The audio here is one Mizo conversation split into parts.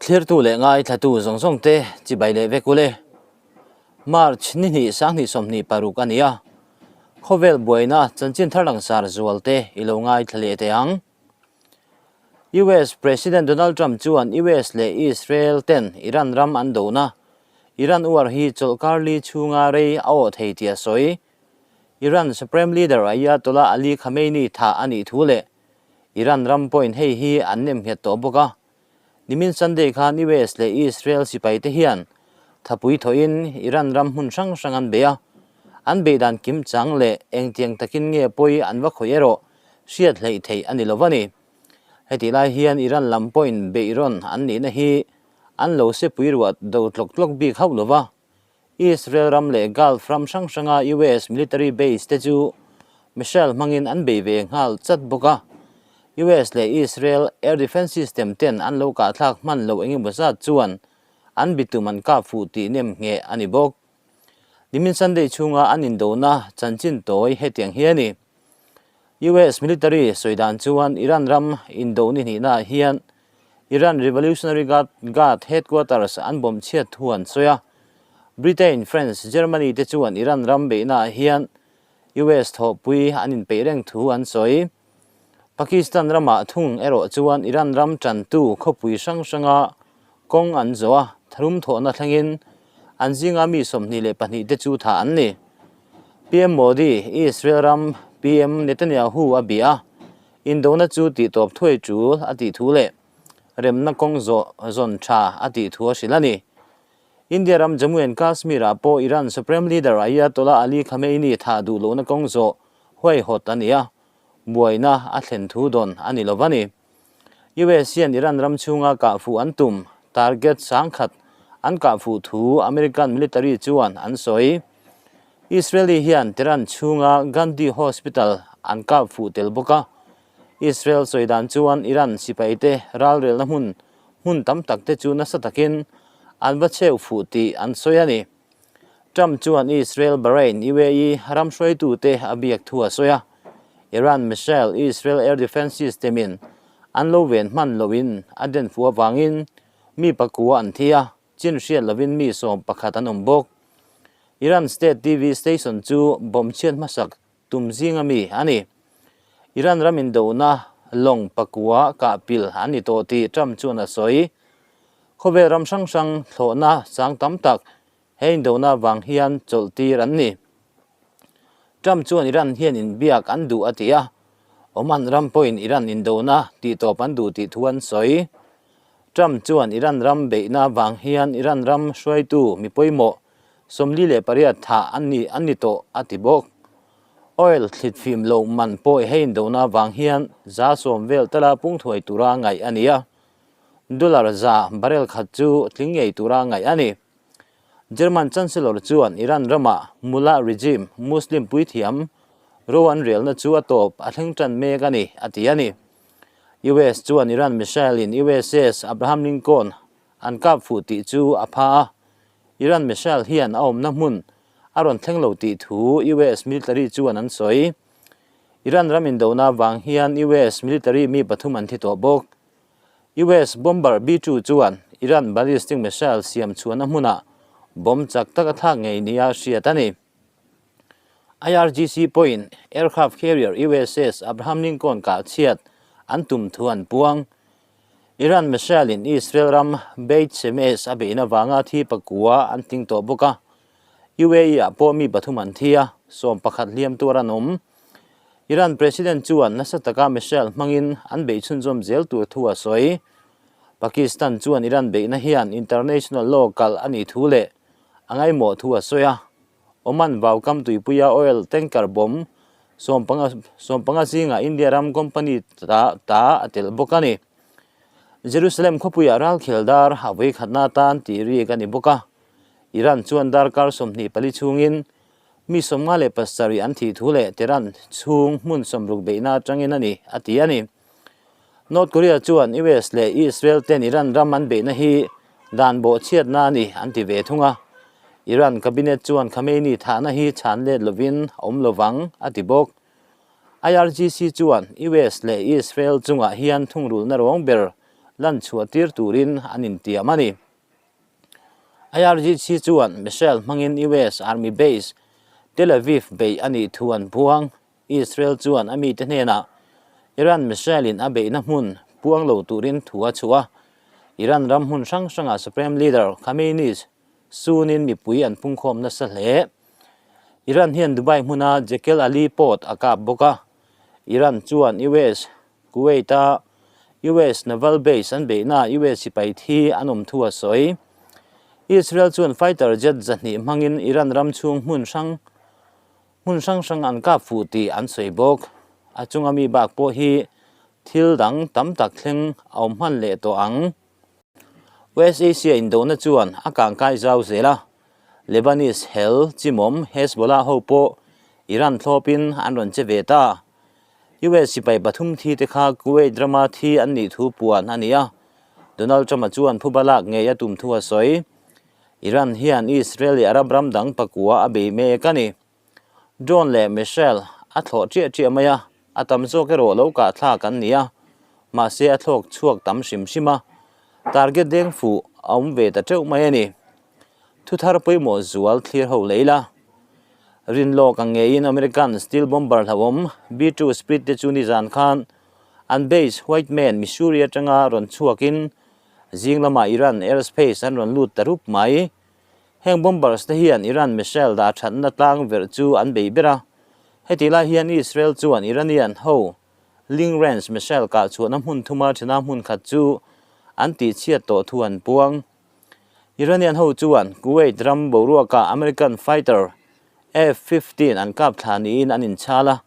Thlirtu leh ngaithlatu zawng zawng te chibai leh vek ule. March ni hnih sanghnih 26 a ni a, khawvel buaina chanchin thar langsar zual te i lo ngaithla leh teh ang. US President Donald Trump chuan US leh Israel ten Iran ram an dohna Iran uar hi chawlhkar li chhunga rei a awh thei tih a sawi. Iran Supreme Leader Ayatollah Ali Khamenei thah a nih thu leh Iran ram pawhin hei hi an nem nghet tawh bawk a. Nimin Sunday khan US leh Israel sipaite hian thapui thawhin Iran ram hmun hrang hrang an bei a, an beih dan kim chang leh engtiang takin nge pawi an va khawih erawh hriat hleih theih a ni lo va ni. Hetih lai hian Iran lam pawhin beih rawn an nihna hi an lo sepui ruah do tlawk tlawk bik hauh lo va. Israel ram leh Gulf ram hrang hranga US military base te chu missile hmangin an bei ve nghal chat bawk a. US leh Israel air defence system ten an lo kahthlak hman loh engemaw zat chuan an bitum an kap fuh tih nem ngheh a ni bawk. Nimin Sunday chhunga an indona chanchin tawi hetiang hi a ni. US military sawi dan chuan Iran ram indo ni hnihnaah hian Iran Revolutionary Guard Guard headquarters an bomb chhiat thu an sawi a. Britain, France, Germany te chuan Iran ram beihnaah hian US thawhpui an inpeih reng thu an sawi. Pakistan ramah thung erawh chuan Iran ram tantu khawpui hrang hranga kawng an zawh a, tharum thawhna thlengin an zinga mi 22 te chu thah an ni. PM Modi, Israel ram PM Netanyahu a bia a, Indona chu tihtawp thuai tul a tih thu leh remna kawng zawh zawn tha a tih thu a hrilh a ni. India ram Jammu and Kashmir-ah pawh Iran Supreme Leader Ayatollah Ali Khamenei thah duh lohna kawng zawh huaihawt a ni a, buaina a thlen thu dawn a ni lo va ni. US hian Iran ram chhunga kah fuh an tum, target, sangkhat an kah fuh thu American military chuan an sawi. Israeli hian Tehran chhunga Gandhi Hospital an kap fuh tel bawk a, Israel sawi dan chuan Iran sipaite ralrelna hmun hmun tam tak te chu nasa takin an va cheu fuh tih an sawi a ni. Trump chuan Israel, Bahrain, UAE ram hruaitute a biak thu a sawi a, Iran missile Israel air defence system in an lo ven hman loin a den fuh avangin mi pakua an thi a, Chin hriat lovin mi 11 an awm bawk. Iran State TV station chu bomb chhiat hmasak tum zinga mi a ni. Iran ram indona lawng pakua kah pil an ni tawh tih Trump chuan a sawi. Khawvel ram hrang hrang thlawhna chang tam tak he indona vang hian chawlh tir an ni. Trump chuan Iran hian inbiak an duh a ti a, Oman ram pawhin Iran indona tihtawp an duh tih thu an sawi. Trump chuan Iran ram beihna vang hian Iran ram hruaitu mi pawimawh 48 thah an ni an ni tawh a ti bawk. Oil thlitfim loh man pawh he indona vang hian 10% vel tala pung thuai tura ngaih a ni a, dollar 100 barrel khat chu tling ngei tura ngaih a ni. German Chancellor chuan Iran rama Mullah regime, Muslim puithiam, ro an relna chu a tawp a thleng tan mek a ni, a ti a ni. US chuan Iran missile in USS Abraham Lincoln an kap fuh tih chu a pha a, Iran missile hian a awmna hmun a rawn thleng lo tih thu US military chuan an sawi. Iran ram indona vang hian US military mi pathum an thi tawh bawk. US bomber B-2 chuan Iran ballistic missile siam chhuahna hmunah bomb chak tak a thlak ngei nia hriat a ni. IRGC pawhin aircraft carrier USS Abraham Lincoln kah chhiat an tum thu an puang. Iran missile in Israel ram Beit Shemesh a beihna vanga thi pakua an tling tawh bawk a. UAE ah pawh mi pathum an thi a, 11 hliam tuar an awm. Iran President chuan nasa taka missile hmangin an beih chhunzawm zel tur thu a sawi. Pakistan chuan Iran beihna hian international law kalh a nih thu leh a ngaimawh thu a sawi a. Oman vaukam tuipuia oil tanker bomb 15 zingah India ram company ta ta a tel bawk a ni. Jerusalem khawpuiah ralkhel dar a vawi khatna atan tih rik a ni bawk a. Iran chuan darkar 24 chhungin mi 57 an thih thu leh Tehran chhung hmun 60 beihna atangin a ni, a ti a ni. North Korea chuan US leh Israel ten Iran ram an beihna hi dan bawhchhiatna a ni an ti ve thung a. Iran cabinet chuan Khamenei thahna hi chhan let lovin a awm lovang a ti bawk. IRGC chuan US leh Israel chungah hian thungrulna rawng ber Lan chhuah tir turin an intiam a ni. IRGC chuan missile hmangin US Army base Tel Aviv beih a nih thu an puang. Israel chuan a mite hnenah Iran missile in a beihna hmun puang lo turin thu a chhuah a. Iran ram hmun hrang hrangah Supreme Leader Khamenei sunin mipui an pungkhawm nasa hle. Iran hian Dubai hmuna Jekel Ali Port a kap bawk a. Iran chuan US Kuwait-a US Naval Base an beihnaah US sipai thi an awm thu a sawi. Israel chuan fighter jet 200 hmangin Iran ram chhung hmun hrang hmun hrang hrang an kap fuh tih an sawi bawk. A chunga mi bak pawh hi thil dang tam tak thleng a awm hman leh tawh ang. West Asia indona chuan a kangkai zau zel a, Lebanese hel chimawm Hezbollah ho pawh Iran thlawpin an rawn che ve ta. US sipai pathum thi te kha Kuwait rama thi an nih thu puan a ni a, Donald Trump-a chuan phuba lak ngei a tum thu a sawi. Iran hian Israel leh Arab ram dang pakua a bei mek a ni. Drone leh missile a thlawh chiah chiah mai a, a tam zawk erawh lo kah thlak an ni a, mahse a thlawk chhuak tam hrim hrim a, target deng fuh a awm ve ta teuh mai a ni. Thuthar pawimawh zual thlir ho lei la. Rinlawk ang ngeiin American steel bomber hlauhawm B-2 Spirit te chu nizan khan an base Whiteman, Missouri atanga rawn chhuakin zing lamah Iran airspace an rawn lut ta rup mai. Heng bombers te hian Iran missile dah thatna tlang verh chu an bei ber a. Heti lai hian Israel chuan Iranian ho Ling Range missile kah chhuahna hmun thuma thena hmun khat chu an tihchhiat tawh thu an puang. Iranian ho chuan Kuwait ram boruakah American fighter F-15 an kap thla niin an inchhal a,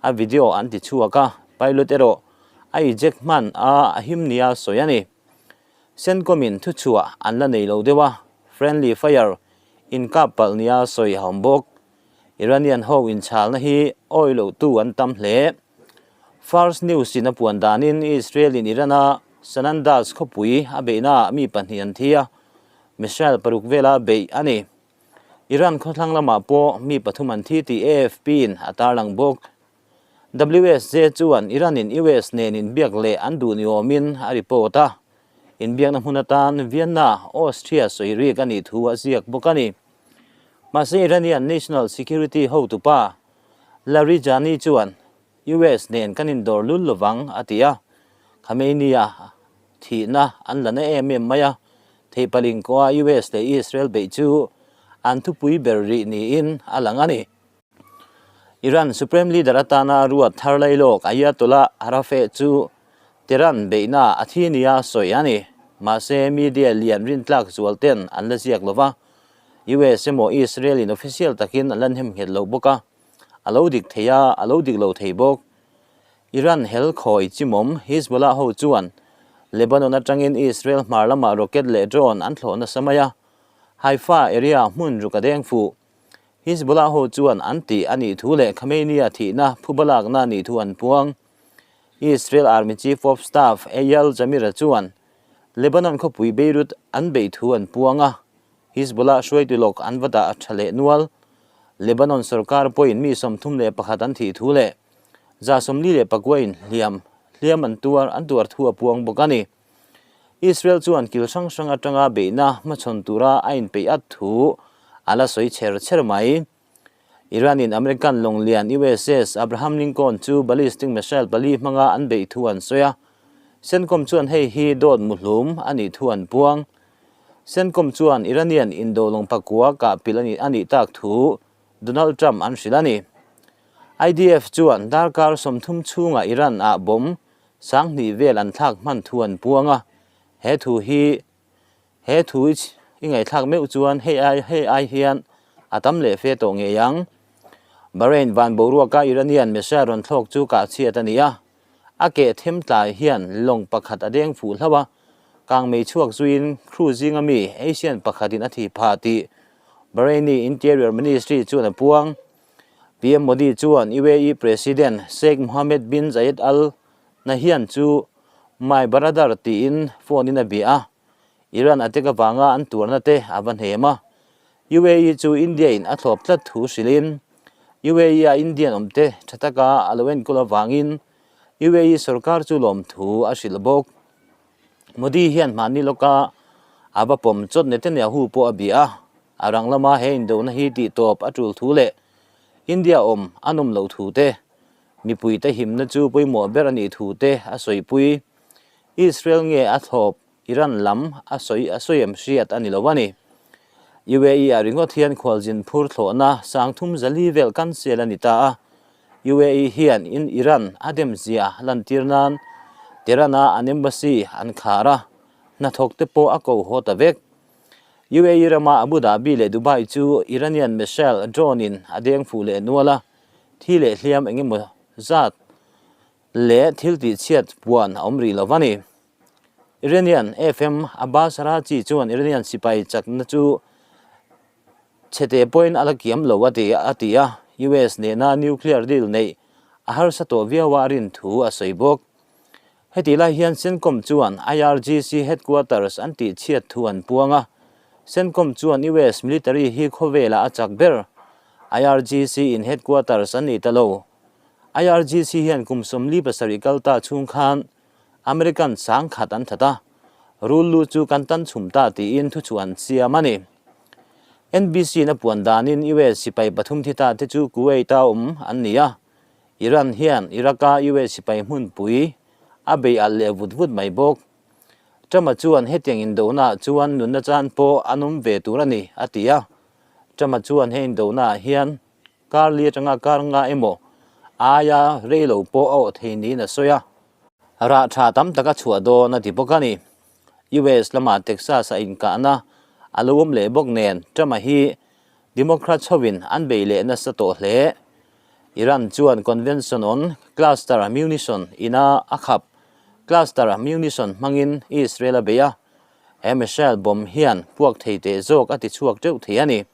a video an ti chhuak a, pilot erawh a eject hman a a him nia sawi a ni. CENTCOM-in thuchhuah an la nei lo deuh a, friendly fire inkap palh nia sawi a awm bawk. Iranian ho inchhalna hi awi lohtu an tam hle. Fars News-in a puan danin Israel-in Iran-a Sanandaj khawpui a beihnaah mi pahnih an thi a, missile paruk vela beih a ni. Iran khawthlang lamah pawh mi pathum an thi tih AFP-in a tarlang bawk. WSJ chuan Iran-in US nen inbiak leh an duh ni awmin a report a, inbiakna hmun atan Vienna, Austria sawi rik a nih thu a ziak bawk a ni. Mahse Iranian National Security hotupa Larijani chuan US nen kan indawr lul lovang a ti a, Khamenei-a thihna an la na em em mai a, theihpalh inkaw a US leh Israel beih chu an thupui ber rih niin a lang a ni. Iran Supreme Leader atana ruat thar lailawk Ayatollah Arafeh chu Tehran beihna a thi nia sawi a ni. Mahse, media lian rintlak zual ten an la ziak lova, US emaw Israel in official takin an la hnem nghet lo bawk a, a lo dik thei a, a lo dik lo thei bawk. Iran hel khawi chimawm Hezbollah ho chuan Lebanon atangin Israel hmar lamah rocket leh drone an thlawh nasa mai a, Haifa area hmun ruk a deng fuh. Hezbollah ho chuan an tih a nih thu leh Khamenei-a thihna phuba lakna a nih thu an puang. Israel Army Chief of Staff Eyal Zamir-a chuan Lebanon khawpui Beirut an beih thu an puang a, Hezbollah hruaitu lawk an va dah a tha leh nual. Lebanon sorkar pawhin mi 31 an thih thu leh 44 in hliam hliam an tuar an tuar thu a puang bawk a ni. Israel chuan kil hrang hrang atanga beihna hmachhawn tura a inpeih at thu a la sawi chher chher mai. Iran-in American lawng lian USS Abraham Lincoln chu ballistic missile pali hmanga an beih thu an sawi a, CENTCOM chuan hei hi dawt muhlum a nih thu an puang. CENTCOM chuan Iranian indo lawng pakua kah pilh a nih tak thu Donald Trump an hrilh a ni. IDF chuan darkar 30 chhunga Iran-ah bomb 2000 vel an thlak hman thu an puang a, he thu hi He thu i ngaihthlak meuh chuan hei ai hei ai hian a tam leh fe tawh ngei ang. Bahrain van boruaka Iranian missile rawn thlawk chu kah chhiat a ni a, a keh them tlai hian lawng pakhat a deng fuh hlauh a, kangmei chhuak zuiin crew zinga mi Asian pakhatin a thi phah tih Bahraini Interior Ministry chuan a puang. PM Modi chuan UAE President Sheikh Mohammed bin Zayed Al Nahyan chu My brother tiin phone in a bia a, Iran attack avanga an tuarna te a va hnem a, UAE chu India in a thlawp tlat thu hrilhin UAE a Indian awm te tha taka a lo enkawl avangin UAE sorkar chu lawmthu a hrilh bawk. Modi hian hmanni lawka a va pawm chawt Netanyahu pawh a bia a, a rang lama he indona hi tihtawp a tul thu leh India awm a nawm loh thu te, mipuite himna chu pawimawh ber a nih thu te a sawipui. Israel nge a thlawp Iran lam a sawi a sawi em hriat a ni lo a ni. UAE ah ringawt hian khualzin phur thlawhna sangthum zali vel cancel a ni ta a. UAE hian in Iran a dem zia lantir nan Tehran a an embassy an khar a, hnathawk te pawh a ko haw ta vek. UAE rama Abu Dhabi leh Dubai chu Iranian missile drone in a deng fuh leh nual a, thi leh hliam eng emaw zat leh thil tihchhiat puan a awm rih lo a ni. Iranian FM Abbas Araghchi chuan Iranian sipai chakna chu chhete pawhin a la kiam lo a ti a ti a, US nena nuclear deal neih a harsa tawh viau a rin thu a sawi bawk. Hetih lai hian CENTCOM chuan IRGC headquarters an tihchhiat thu an puang a, CENTCOM chuan US military hi khawvelah a chak ber, IRGC in headquarters an nei ta lo. IRGC hian kum 47 kal ta chhung khan American sangkhat an that a, rul lu chu kan tan chhum ta tiin thuchhuah an siam a ni. NBC-in a puan danin US sipai pathum thi ta te chu Kuwait-a awm an ni a, Iran hian Iraq-a US sipai hmunpui a bei alh leh vut vut mai bawk. Trump-a chuan hetiang indonaah chuan nunna chan pawh an awm ve tur a ni, a ti a. Trump-a chuan he indonaah hian kar li atanga kar nga emaw aia rei lo pawh a awh thei niin a sawi a. Rah tha tam tak a chhuah dawn a ti bawk a ni. US lamah Texas a inkahna a lo awm leh bawk nen Trump-a hi Democrats hovin an bei leh nasa tawh hle. Iran chuan Convention on Cluster Munition ina a khap cluster munition hmangin Israel a bei a, he missile bomb hian puak thei teh zawk a ti chhuak teuh thei a ni.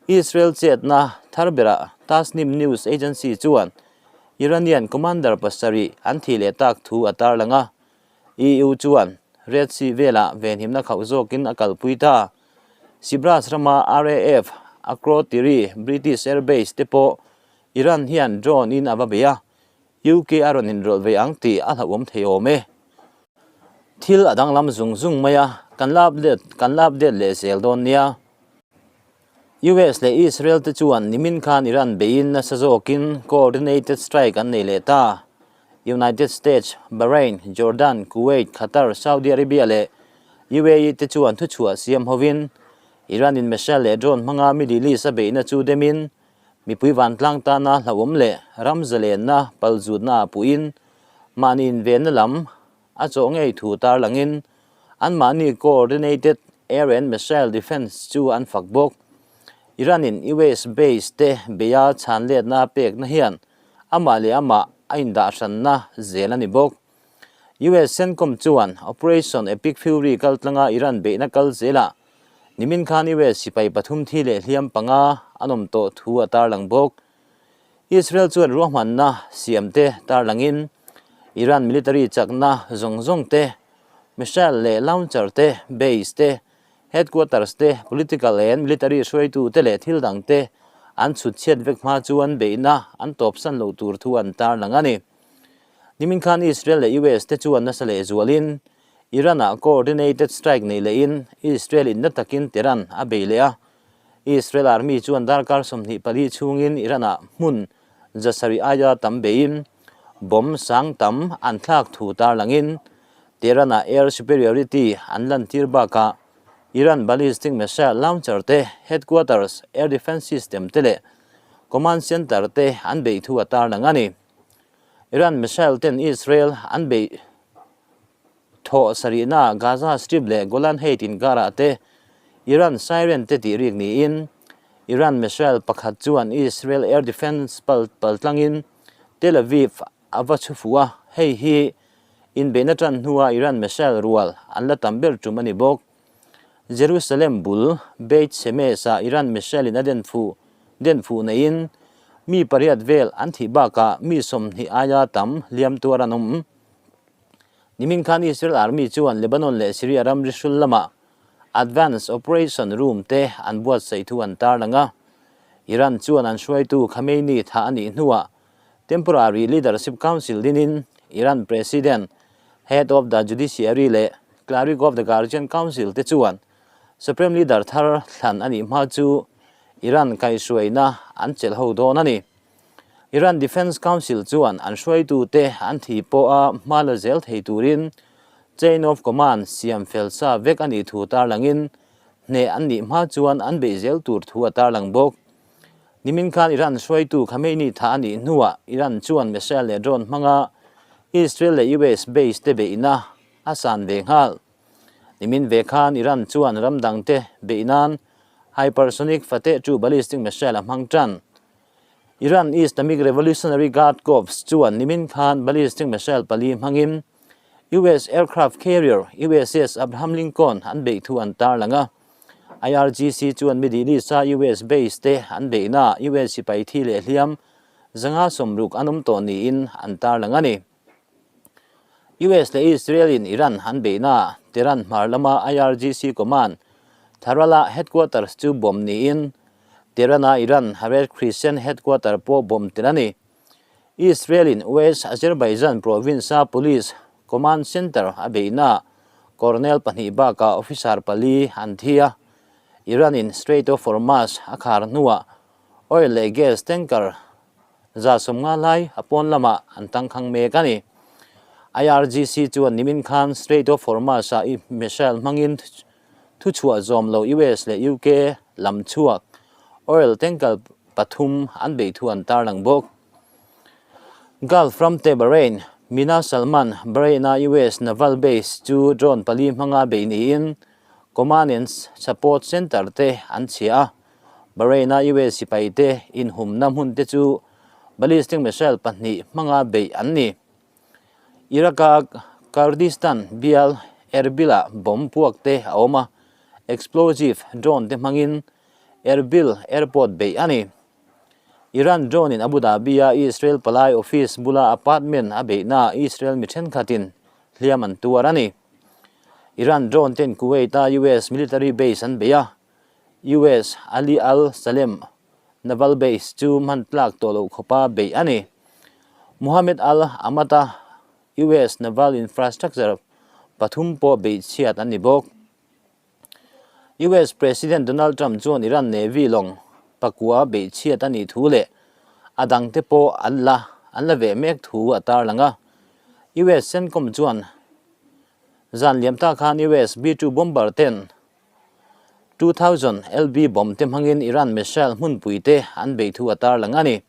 Israel chetna thar berah Tasnim News Agency chuan Iranian commander pasarih an thih leh tak thu a tarlang a, EU chuan Red Sea velah venhimna khauh zawkin a kalpui ta. Cyprus rama RAF Akrotiri British Air Base te pawh Iran hian drone in a va bei a, UK a rawn inrawlh ve ang tih a hlauhawm thei awm e. Thil a danglam zung zung mai a, kan la update kan la update leh zel dawn nia. US leh Israel te chuan nimin khan Iran beiin nasa zawkin coordinated strike an nei leh ta. United States, Bahrain, Jordan, Kuwait, Qatar, Saudi Arabia leh UAE te chuan thuchhuah siam hovin Iran in missile leh drone hmanga Middle East a beihna chu demin mipui vantlang tana hlauhawm leh ram zalenna palzutna ah puhin mahni invenna lam A chawh ngei thu tarlangin anmahni Coordinated Air and Missile Defence chu an fak bawk. Iran-in US base te beia chhanletna a pekna hian amah leh amah a indahhranna zel a ni bawk. US CENTCOM chuan Operation Epic Fury kaltlanga Iran beihna kal zelah nimin khan US sipai pathum thi leh hliam panga an awm tawh thu a tarlang bawk. Israel chuan ruahmanna siamte tarlangin Iran military chakna zawng zawng te, missile leh launcher te, base te, headquarters te, political and military hruaitu te leh thil dang te an chhut chhiat vek hma chuan beihna an tawpsan loh tur thu an tarlang a ni. Nimin khan Israel leh US te chuan nasa leh zualin Iran-ah coordinated strike nei lehin Israel in na takin Tehran a bei leh a, Israel Army chuan darkar 24 chhungin Iran-ah hmun 700 aia tam beiin bomb sang tam an thlak thu tarlangin Tehran-ah air superiority an lantir bakah Iran ballistic missile launcher te, headquarters, air defence system te leh command center te an beih thu a tarlang a ni. Iran missile ten Israel an beih Thawh sarihna Gaza Strip leh Golan Height inkarah te Iran siren te tih rik niin Iran missile pakhat chuan Israel air defence pal paltlangin Tel Aviv a va chhu fuh a, hei hi inbeihna tan hnua Iran missile rual an la tam ber tum a ni bawk. Jerusalem bul Beit Shemesh-ah Iran missile in a den fuh den fuh neiin mi pariat vel an thih bakah mi 20 aia tam hliam tuar an awm. Nimin khan Israel Army chuan Lebanon leh Syria ramri hrul lamah Advance Operation Room te an buatsaih thu an tarlang a. Iran chuan an hruaitu Khamenei thah a nih hnuah Temporary Leadership Council dinin Iran President, Head of the Judiciary leh Cleric of the Guardian Council te chuan Supreme Leader thar thlan a nih hma chu Iran kaihhruaina an chelh ho dawn a ni. Iran Defence Council chuan an hruaitute an thi pawha hma la zel thei turin Chain of Command siam fel sa vek a nih thu tarlangin hneh an nih hma chuan an beih zel tur thu a tarlang bawk. Nimin khan Iran hruaitu Khamenei thah a nih hnuah Iran chuan missile leh drone hmanga Israel leh US base te beihna a san ve nghal. Nimin ve khan Iran chuan ram dangte beih nan hypersonic Fateh 2 ballistic missile a hmang tan. Iran Islamic Revolutionary Guard Corps chuan nimin khan ballistic missile pali hmangin US aircraft carrier USS Abraham Lincoln an beih thu an tarlang a. IRGC chuan Middle East-a US base te an beihnaah US sipai thi leh hliam 160 an awm tawh niin an tarlang a ni. US leh Israel-in Iran an beihnaah Tehran hmar lama IRGC command Tharala headquarters chu bomb niin Tehran-a Iran Red Crescent headquarter pawh bomb tel a ni. Israel-in West Azerbaijan province-a police command center a beihnaah colonel pahnih bakah officer pali an thi a, Iran-in Strait of Hormuz a khar hnuah oil leh gas tanker 150 lai a pawn lamah an tangkhang mek a ni. IRGC chuan nimin khan Strait of Hormuz-ah missile hmangin thuchhuah zawm lo US leh UK lam chhuak oil tanker pathum an beih thu an tarlang bawk. Gulf ram te Bahrain, Mina Salman, Bahrain-a US Naval Base chu drone pali hmanga beih niin Command and Support Center te an chhia a. Bahrain-a US sipai te inhumna hmun te chu ballistic missile pahnih hmanga beih an ni. Iraq-a Kurdistan bial Erbil-ah bomb puak te a awm a, explosive drone te hmangin Erbil Airport beih a ni. Iran drone-in Abu Dhabi-a Israel palai office bula apartment a beihnaah Israel mi thenkhatin hliam an tuar a ni. Iran drone ten Kuwait-a US military base an bei a, US Ali Al Salem Naval Base chu hman tlak tawh loh khawpa beih a ni. Mohammed Al Ahmad-a US Naval Infrastructure pathum pawh beih chhiat an ni bawk. US President Donald Trump chuan Iran Navy lawng pakua beih chhiat a nih thu leh a dangte pawh an la an la veh mek thu a tarlang a. US CENTCOM chuan zan liam ta khan US B-2 bomber ten 2000 lb bomb te hmangin Iran missile hmunpui te an beih thu a tarlang a ni.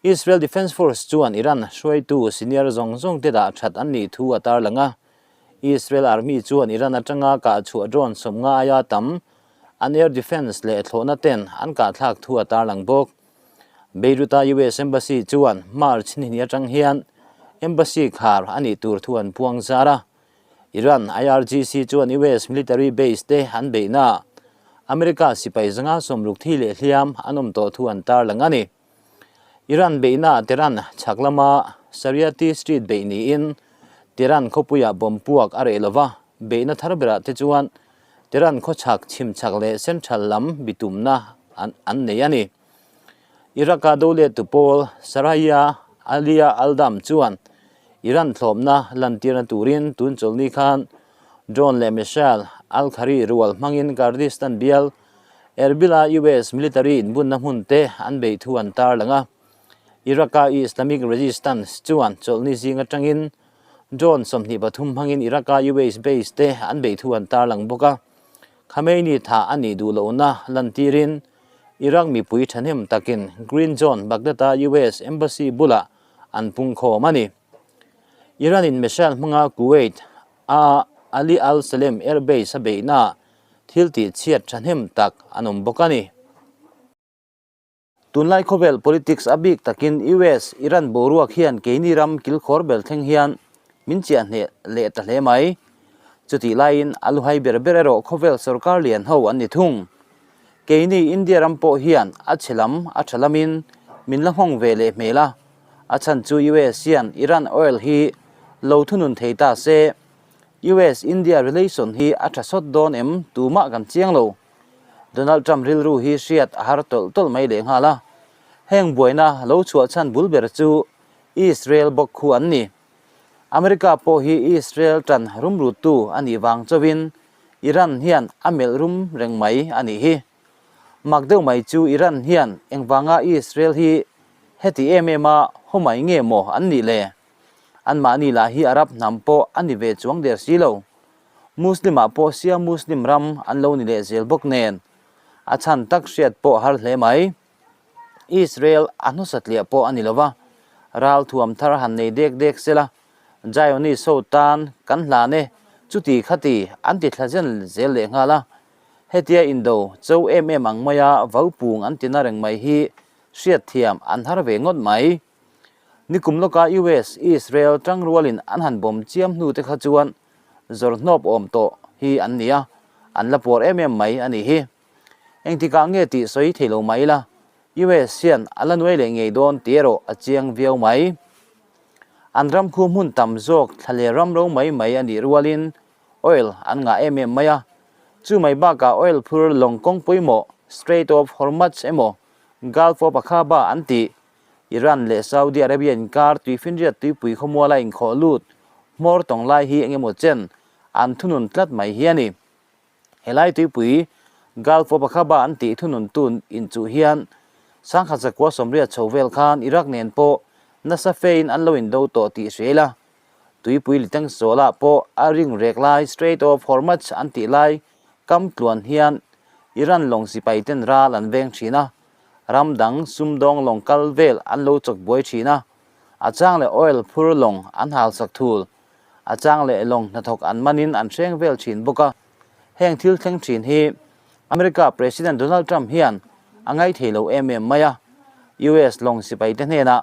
Israel Defense Force chuan Iran hruaitu senior zawng zawng te dah that an nih thu a tarlang a. Israel Army chuan Iran atanga kah chhuah drone 50 aia tam an air defense leh thlawhna ten an kah thlak thu a tarlang bawk. Beirut-a US Embassy chuan March ni hnih atang hian embassy khar a nih tur thu an puang zar a. Iran IRGC chuan US military base te an beihna America sipai 160 thi leh hliam an awm tawh thu an tarlang a ni. Iran beihna Tehran chhak lama Shariati Street beih niin Tehran khawpuiah bomb puak a reh lova, beihna thar berah te chuan Tehran khawchhak chhimchhak leh central lam bitumna an nei a ni. Iraq-a dolettu pawl Saraya Alia Aldam chuan Iran thlawpna lantirna turin tun chawlhni khan drone leh missile Al-Khari rual hmangin Kurdistan bial Erbil-a US military inbunna hmun te an beih thu an tarlang a. Iraq-a Islamic Resistance chuan chawlhni zing atangin drone 23 hmangin Iraq-a US base te an beih thu an tarlang bawk a. Khamenei thah a nih duh lohna lantirin Iraq mipui thahnem takin Green Zone Baghdad-a US Embassy bulah an pungkhawm a ni. Iran-in missile hmanga Kuwait a Ali Al Salem Air Base a beihnaah thil tih chhiat thahnem tak an awm bawk a ni. Tunlai khawvel politics a bik takin US, Iran boruak hian keini ram kilkhawr ber thleng hian min chiah hneh leh ta hle mai. Chutih laiin a luhai ber ber erawh khawvel sorkar lian ho an ni thung. Keini India ram pawh hian a chhe lam a tha lamin min la nghawng ve leh hmel a, a chhan chu US hian Iran oil hi lo thunun thei ta se US India relation hi a tha sawt dawn em tumah kan chiang lo. Donald Trump rilru hi hriat a har tawlh tawlh mai leh nghal a, heng buaina lo chhuah chhan bul ber chu Israel bawk khu an ni. America pawh hi Israel tan rumruttu a nih vang chauhin Iran hian a melh rum reng mai a nih hi. Mak deuh mai chu Iran hian engvanga Israel hi heti em em a haw mai nge maw an nih le? Anmahni lah hi Arab hnam pawh a ni ve chuang der si lo. Muslim ah pawh Shia Muslim ram an lo ni leh zel bawk nen a chhan tak hriat pawh har hle mai. Israel a hnawsa tliah pawh a ni lo va, ral thuam thar han nei dek dek se la, Zionist ho tan kan hlan e, chuti khati an ti thla zen zel leh nghal a. Hetia indo cho em em ang maia vau pung an ti na reng mai hi hriatthiam an har ve ngawt mai. Nikum lawka US, Israel tangrualin an han bawm chiam hnu te kha chuan zawr hnawp awm tawh hi an ni a, an la puar em em mai a nih hi. Engtikah nge tih sawi thei lo mai ila, US hian a la nuai leh ngei dawn tih erawh a chiang viau mai. An ram khu hmun tam zawk thla leh ram ro mai mai a nih rualin oil an ngah em em mai a. Chu mai bakah oil phur lawng kawng pawimawh Strait of Hormuz emaw Gulf of Aqaba an tih Iran leh Saudi Arabia inkar tuifinriat tuipui khawmuala inkhawh lut hmawr tawng lai hi engemaw chen an thunun tlat mai hi a ni. Helai tuipui Gulf of Aqaba an tih thununtu inchuh hian sangkhat zakua sawmriat chho vel khan Iraq nen pawh nasa fein an lo indo tawh tih hria ila, tuipui liteng sawlah pawh a ring rek lai Strait of Hormuz an tih lai kam tluan hian Iran lawng sipai ten ral an veng thin a, ram dang sumdawng lawng kal vel an lo chawk buai thin a, a chang leh oil phur lawng an halsak thul. A chang leh lawng hnathawk an manin an hreng vel thin bawk a. Heng thil thleng thin hi America President Donald Trump hian a ngaithei lo em em mai a. US lawng sipaite hnenah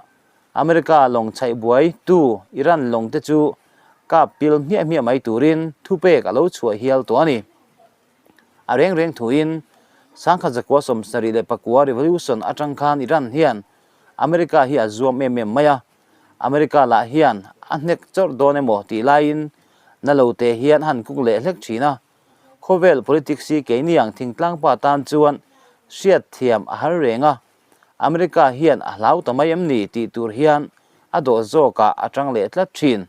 America lawng chhaih buai tu Iran lawng te chu kap pil hmiah hmiah mai turin thupek a lo chhuah hial tawh a ni. A reng reng thuin sangkhat zakua 74 revolution atang khan Iran hian America hi a zuam em em mai a. America lah hian a hnek chawrh dawn emaw tih laiin na lo te hian han kuk leh hlek thin a. Khawvel politics hi keini ang thingtlang pa tan chuan hriat thiam a har reng a, America hian a hlau ta mai em ni tih tur hian a dawh zawkah a tang leh tlat thin.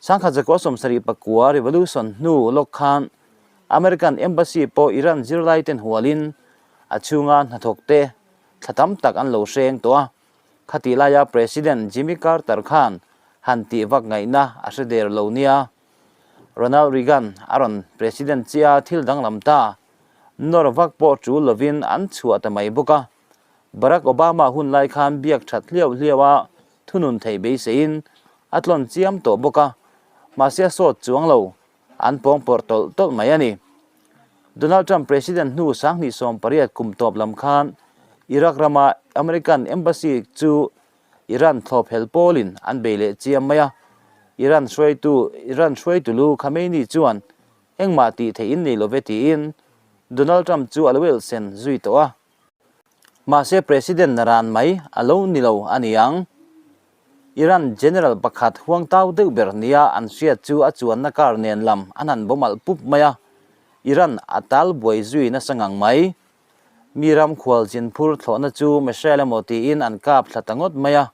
Sangkhat zakua 79 revolution hnu lawk khan American Embassy pawh Iran zirlai ten hualin a chhunga hnathawk te thla tam tak an lo hreng tawh a. Khatih laia President Jimmy Carter khan han tih vak ngaihna a hre der lo nia. Ronald Reagan a rawn President chiah a thil danglam ta. Nawr vak pawh tul lovin an chhuah ta mai bawk a. Barack Obama hun lai khan biak that hliau hliau a thunun theih beiseiin a tlawn chiam tawh bawk a. Mahse a sawt chuang lo, an pawngpawrh tawlh tawlh mai a ni. Donald Trump President hnu 2018 kum tawp lam khan Iraq rama American Embassy chu Iran thlawp hel pawlin an bei leh chiam mai a. Iran hruaitu Iran hruaitu lu Khamenei chuan engmah tih theih in nei love tiin Donald Trump chu a lo elhsen zui tawh a. Mahse President na ran mai a lo ni lo a ni ang. Iran General pakhat huang tau deuh ber nia an hriat chu a chuanna car nen lam an han bawm alh pup mai a, Iran a tal buai zui nasa ngang mai. Mi ram khual chin phur thlawhna chu missile emaw tiin an kap thla ta ngawt mai a,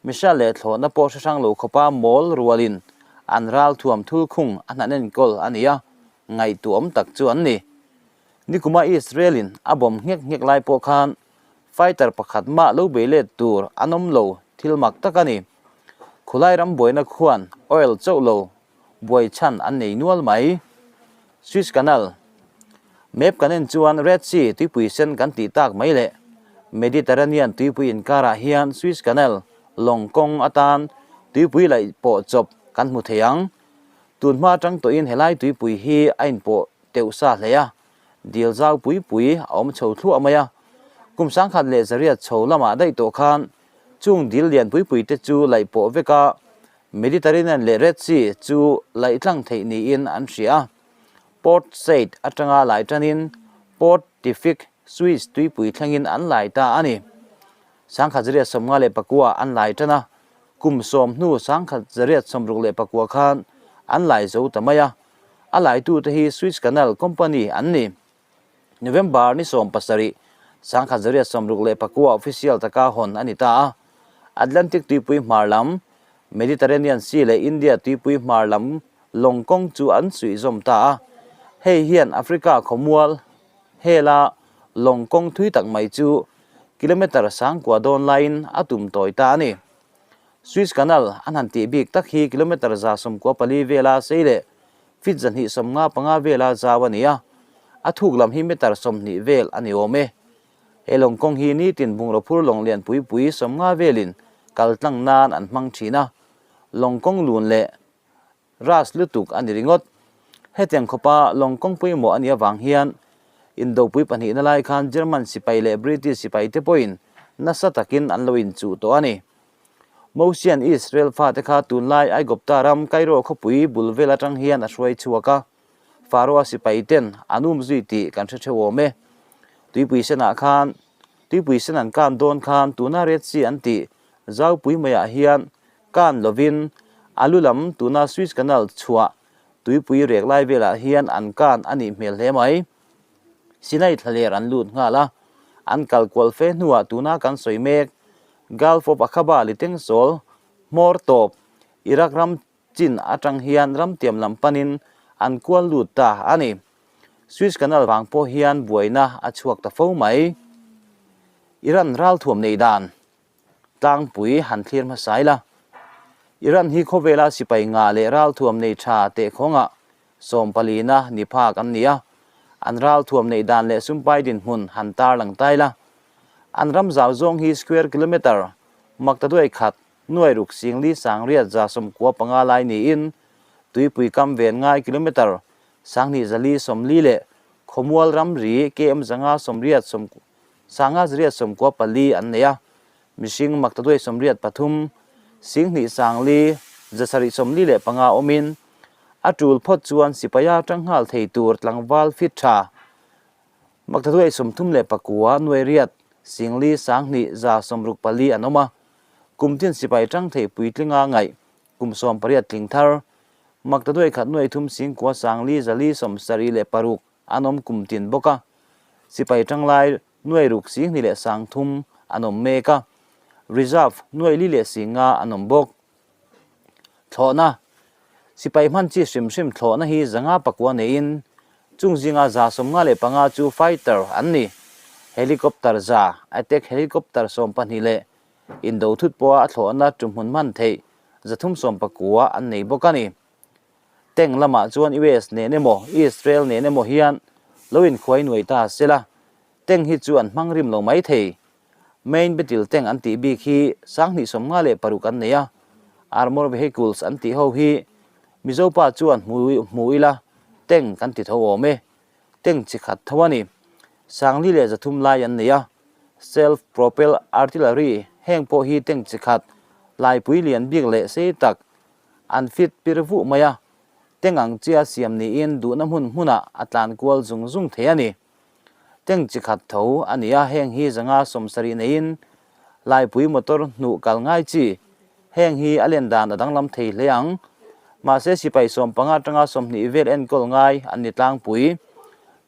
missile leh thlawhna pawh hre hrang lo khawpa mawl rualin an ral thuam thul khung an han enkawl a ni a, ngaihtuahawm tak chu an ni. Nikuma Israel-in a bawm nghek nghek lai pawh khan fighter pakhat mah lo bei let tur an awm lo thil mak tak a ni. Khulai ram buaina khuan oil chauh lo buai chhan an nei nual mai. Suez Canal Map kan en chuan Red Sea tuipui sen kan tih tak mai leh Mediterranean tuipui inkarah hian Suez Canal lawng kawng atan tuipui laih pawh chawp kan hmu thei ang. Tun hma atang tawhin helai tuipui hi a inpawh teuh sa hle a, dil zau pui pui a awm chho thluah mai a. Kum 1100 chho lamah daih tawh khan chung dil lian pui pui te chu laih pawh vek a, Mediterranean leh Red Sea chu laih tlang theih niin an hria a. Port Said atanga lai tanin Port Tifik Suez tuipui thlengin an lai ta a ni. 1954 an lai tan a, kum sawm hnu 1964 khan an lai zo ta mai a. A laitute hi Suez Canal Company an ni. November ni 17, 1969 official taka hawn a ni ta a. Atlantic tuipui hmar lam, Mediterranean Sea leh India tuipui hmar lam lawng kawng chu an suih zawm ta a. Hei hian Africa khawmual hela lawng kawng thui tak mai chu kilometre sangkua dawn laiin a tum tawi ta a ni. Suez Canal an han tih bik tak hi kilometre 114 vela sei leh feet 255 vela zau a ni a, a thuk lam hi metre 20 vel a ni awm e. He lawng kawng hi nitin bungraw phur lawng lian pui pui 50 velin kal tlang nan an hmang thin a, lawng kawng lun leh ras lutuk a ni ringawt. Hetiang khawpa lawng kawng pawimawh a nih avang hian Indopui pahnihna lai khan German sipai leh British sipai te pawhin nasa takin an lo inchuh tawh a ni. Mosian Israel fate kha tunlai Aigupta ram Cairo khawpui bul vel atang hian a hruai chhuak a, Pharaoh-a sipai ten an um zui tih kan hre theuh awm e. Tuipui senah khan Tuipui sen an kan dawn khan tuna Red Sea an tih zaupui maiah hian kan lovin a lu lam tuna Suez Canal chhuah tuipui rek lai velah hian an kan a nih hmel hle mai. Sinai thlaler an lut nghal a, an kal kual fe hnuah tuna kan sawi mek Gulf of Aqaba Litengsawl hmawr tawp Iraq ram chin atang hian ramtiam lam panin an kual lut ta a ni. Suez Canal vang pawh hian buaina a chhuak ta fo mai. Iran ralthuam nei dan tlangpui han thlir hmasa ila. Iran hi khawvela sipai ngah leh ralthuam nei tha tehkhawngah sawmpalina ni phak an ni a, an ralthuam neih dan leh sumpai dinhmun han tarlang ta ila. An ram zau zawng hi square kilometre maktaduai khat nuai ruk singli sangriat 195 lai niin tuipui kam ven ngai kilometre 2240 leh khawmual ramri km 580 594 an nei a, mihring 883 2 745 awmin a tul phawt chuan sipaia tang nghal thei tur tlangval fit tha 839 nuai riat 4 2 164 an awm a, kum tin sipai tang thei puitlinga ngaih kum 18 tling thar 1 3 9 4 476 an awm kum tin bawk a, sipai tanglai nuai ruk 2 leh 3,000 an awm mek a, reserve nuai li leh 5,000 an awm bawk. Thlawhna, Sipai hman chi hrim hrim thlawhna hi 509 neiin chung zinga 155 chu fighter an ni. Helicopter 100, attack helicopter 12 leh indo thut pawha a thlawhna tumhmun hman theih 319 an nei bawk a ni. Tank lamah chuan US nen emaw Israel nen emaw hian lo inkhuai nuai ta sela, tank hi chu an hmang rim lo mai thei. Main battle tank an tih bik hi 256 an nei a, armour vehicles an tih ho hi Mizo pa chuan hmu ila tank kan ti tho awm e, tank chi khat tho a ni. 4 leh 300 lai an nei a, self propelled artillery heng pawh hi tank chi khat laipui lian bik leh sei tak an fit pir vuh mai a, tank ang chia siam niin duhna hmun hmunah a tlan kual zung zung thei a ni. Tank chi khat tho a ni a, heng hi 170 neiin laipui motor hnuh kal ngai chi. Heng hi a len dan a danglam thei hle ang. Mahse sipai 15 atanga 20 vel enkawl ngai an ni tlangpui.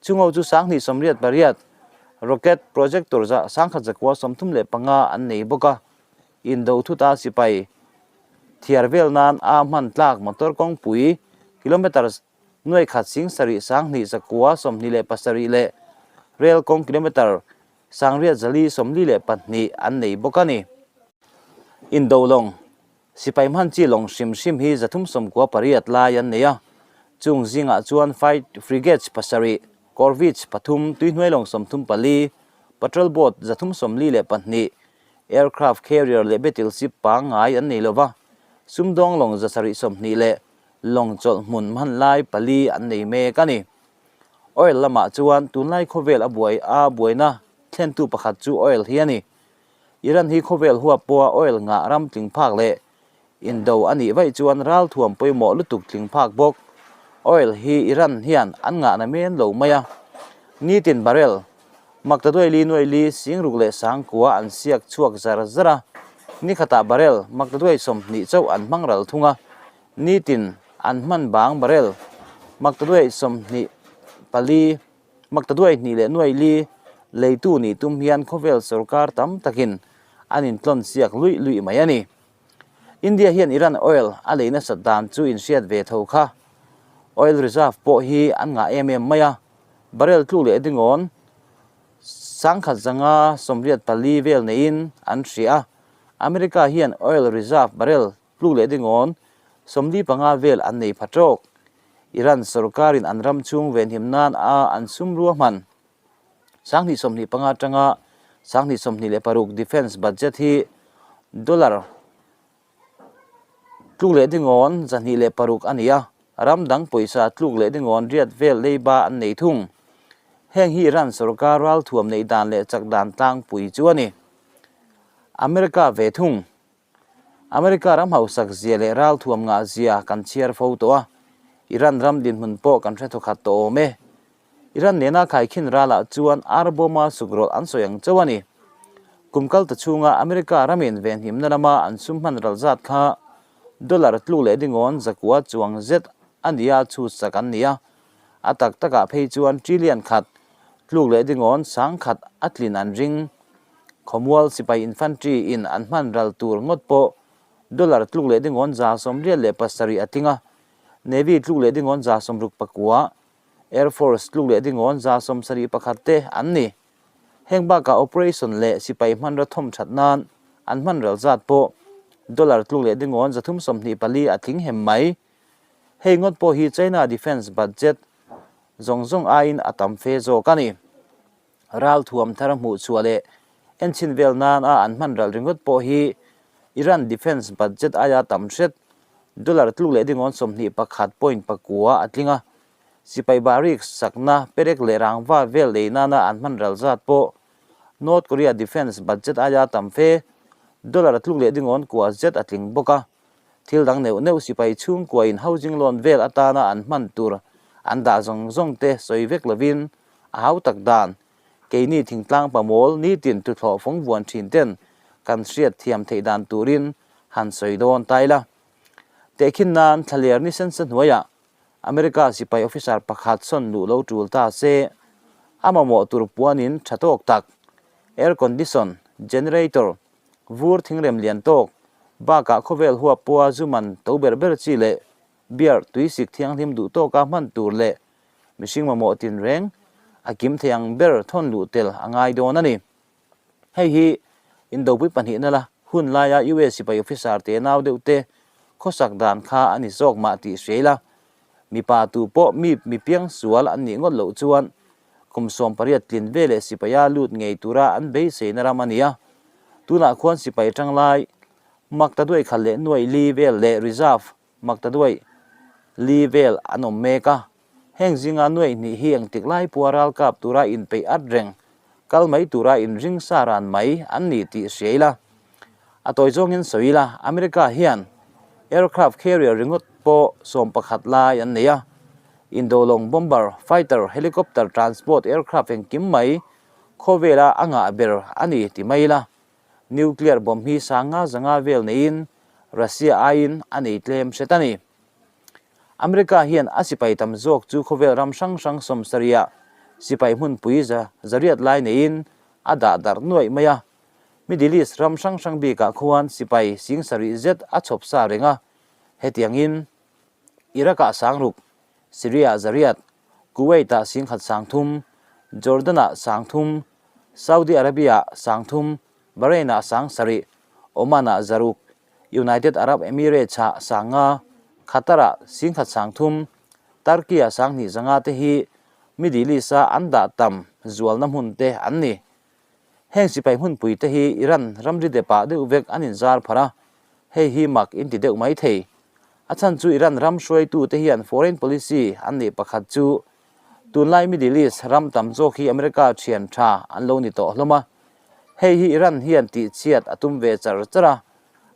Chungo chu 288 rocket projector 1135 an nei bawk a, indo thuta sipai thiar vel nan a hman tlak motor kawngpui kilometre 1000 7 2 927 leh rail kawng kilometre 8442 an nei bawk a ni. Indo lawng, sipai hman chi lawng hrim hrim hi 398 lai an nei a, chung zingah chuan fight frigates 7, corvettes 3, tuihnuai lawng 34, patrol boat 342, aircraft carrier leh battleship pangngai an nei lova, sumdawng lawng 720 leh lawng chawlh hmun hman lai pali an nei mek a ni. Oil lamah chuan tunlai khawvel a buai a buaina thlentu pakhat chu oil hi a ni. Iran hi khawvel huap pawha oil ngah ram tling phak leh indo a nih vaih chuan ralthuam pawimawh lutuk tling phak bawk. Oil hi Iran hian an ngahna men lo mai a. Nitin barrel maktaduai li nuai li 60 leh 9,000 an siak chhuak zar zar a, nikhatah barrel maktaduai 20 chauh an hmang ral thung a, nitin an hman bang barrel maktaduai 24 maktaduai hnih leh nuai li leitu nih tum hian khawvel sorkar tam takin an intlawn siak luih luih mai a ni. India hian Iran oil a lei nasat dan chu inhriat ve tho kha. Oil reserve pawh hi an ngah em em mai a, barrel tluk leh dingawn 1184 vel neiin an hria a, America hian oil reserve barrel tluk leh dingawn 45 vel an nei pha tawk. Iran sorkarin an ram chhung venhim nan a an sum ruahman 2025 atanga 2026 defence budget hi dollar tluk leh dingawn 206 a ni a, ram dang pawisa tluk leh dingawn riat vel leiba an nei thung. Heng hi Iran sorkar ralthuam neih dan leh chak dan tlangpui chu a ni. America ve thung. America ram hausak zia leh ralthuam ngah zia kan chhiar fo tawh a, Iran ram dinhmun pawh kan hre thawkhat tawh awm e. Iran nena khaikhin ralah chuan arbawma sukrawlh an sawi ang chauh a ni. Kum kal ta chhunga America ramin venhimna lama an sum hman ral zat kha dollar tluk leh dingawn zakua chuang zet a nia chhutsak an ni a, a tak takah phei chuan trillion khat tluk leh dingawn sangkhat a tlin an ring. Khawmual sipai infantry in an hman ral tur ngawt pawh dollar tluk leh dingawn 97 a tling a, Navy tluk leh dingawn 69, Air Force tluk leh dingawn 71 te an ni. Heng bakah operation leh sipai hmanraw thawm that nan an hman ral zat pawh dollar tluk leh dingawn 324 a tling hem mai. Hei ngawt pawh hi China defence budget zawng zawng aiin a tam fe zawk a ni. Ralthuam thar hmuh chhuah leh enchhin vel nan a an hman ral ringawt pawh hi Iran defence budget aia tam hret dollar tluk leh dingawn 21.9 a tling a, sipai barik sakna perek leh rangva vel lei nana an hman ral zat pawh North Korea defence budget aia tam fe dollar tluk leh dingawn kua zet a tling bawk a. Thil dang neuh neuh sipai chhungkuain housing loan vel atana an hman tur an dah zawng zawng te sawi vek lovin a hau tak dan, keini thingtlang pamawl nitin tuthlawh fawng vuan thin ten kan hriat thiam theih dan turin han sawi dawn ta ila. Tehkhin nan thlaler ni sensa hnuaiah America sipai officer pakhat sawn luh lo tul ta se, a mamawh tur puanin tha tawk tak, air condition, generator, vur thingrem lian tawk, bakah khawvel huap pawha zu man to ber ber chi leh beer tuisik thianghlim duh tawka hman tur leh mihring mamawh tinreng a kim thei ang ber thawn luh tel a ngai dawn a ni. Hei hi Indopui pahnihna la hun laia US sipai officer te nau deuh te khawsak dan kha a ni zawk mah tih hria ila, mipa tu pawh mi mi piangsual an nih ngawt loh chuan kum 18 tlin ve leh sipaia lut ngei tura an beiseina ram a ni a. Tunah khuan sipai tanglai Maktaduai khat leh nuaih li vel leh reserve Maktaduai li vel an awm mek a. Heng zinga nuaih hnih hi engtik lai pawha ralkap tura inpeih at reng, kal mai tura inring sa ran mai an ni tih hria ila. A tawi zawngin sawi ila, America hian aircraft carrier ringawt pawh 11 lai an nei a. Indo lawng bomber, fighter, helicopter, transport aircraft engkim mai khawvela a ngah ber a ni ti mai ila. Nuclear bomb hi sanga zanga vel neiin Russia aiin a nei tlem hret a ni. America hian a sipai tam zawk chu khawvel ram hrang hrang 70ah sipai hmunpui za zariat lai neiin a dah darh nuaih mai a. Middle East ram hrang hrang bikah khuan sipai 70,000 zet a chhawp sa reng a, hetiangin Iraq-ah 6,000, Syria-ah zariat, Kuwait-ah 1,300, Jordan-ah 3,000, Saudi Arabia-ah 3,000, Bahrain-ah 7,000, Oman-ah 600, United Arab Emirates-ah 5,000, Qatar-ah 1,300, Turkey-ah 2,500 te hi Middle East-a an dah tam zualna hmun te an ni. Heng sipai hmunpui te hi Iran ramri depah deuh vek an inzar pharh a, hei hi mak in ti deuh mai thei. A chhan chu Iran ram hruaitu te hian foreign policy an neih pakhat chu tunlai Middle East ram tam zawk hi America thian tha an lo ni tawh hlawm a. Hei hi Iran hian tihchhiat a tum ve char char a,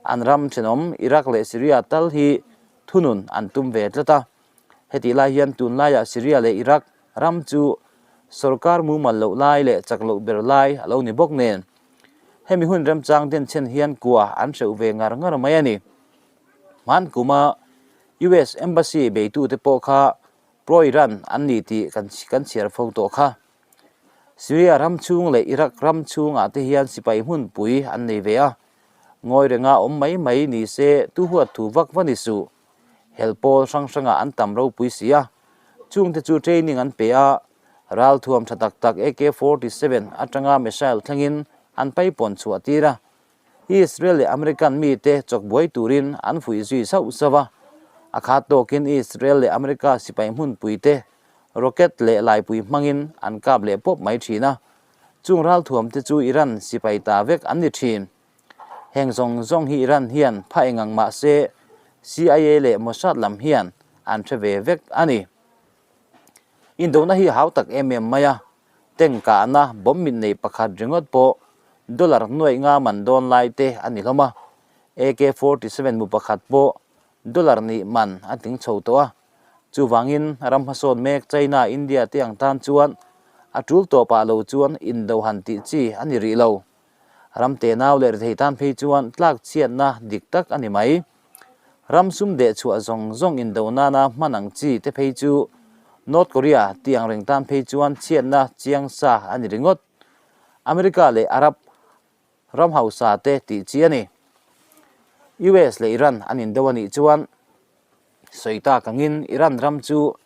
an ram thenawm Iraq leh Syria tal hi thunun an tum ve tlat a. Hetih lai hian tunlaiah Syria leh Iraq ram chu sorkar mumal loh lai leh chak loh ber lai a lo ni bawk nen. Hemi hun remchang denchhen hian kua an hreuh ve ngar ngar mai a ni. Hman kuma US Embassy beitute pawh kha pro-Iran an ni tih kan kan chhiar fo tawh kha. Syria ram chhung leh Iraq ram chhungah te hian sipai hmunpui an nei ve a. Ngawi renga awm mai mai ni se tu huat thu vak va ni suh. Hel pawl hrang hrangah an tam ropui si a, chungte chu training an pe a, ralthuam tha tak tak AK 47 atanga missile thlengin an paipawn chhuah tir a. Israel leh American mite chawkbuai turin an fuih zui sauh sauh a, a khat tawkin Israel leh America sipai hmunpuite rocket leh laipui hmangin an kap leh pawp mai thin a, chung ralthuamte chu Iran sipai ta vek an ni thin. Heng zawng zawng hi Iran hian pha engang mah se CIA leh Mossad lam hian an hre ve vek a ni. Indona hi hau tak em em mai a, tank kahna bomb mit nei pakhat ringawt pawh dollar nuaih nga man dawn lai te a ni hlawm a, AK 47 mu pakhat pawh dollar nih man a tling chho tawh a, chuvangin ram hmasawn mek China, India te ang tan chuan a tul tawpah lo chuan indo han tih chi a ni rih lo. Ram tenau leh rethei tan phei chuan tlak chhiatna dik tak a ni mai. Ram sum deh chhuah zawng zawng indo nana hman ang chi te phei chu North Korea tih ang reng tan phei chuan chhiatna chiang sa a ni ringawt. America leh Arab ram hausa te tih chi a ni. US leh Iran an indo a nih chuan sawi tak angin Iran ram chu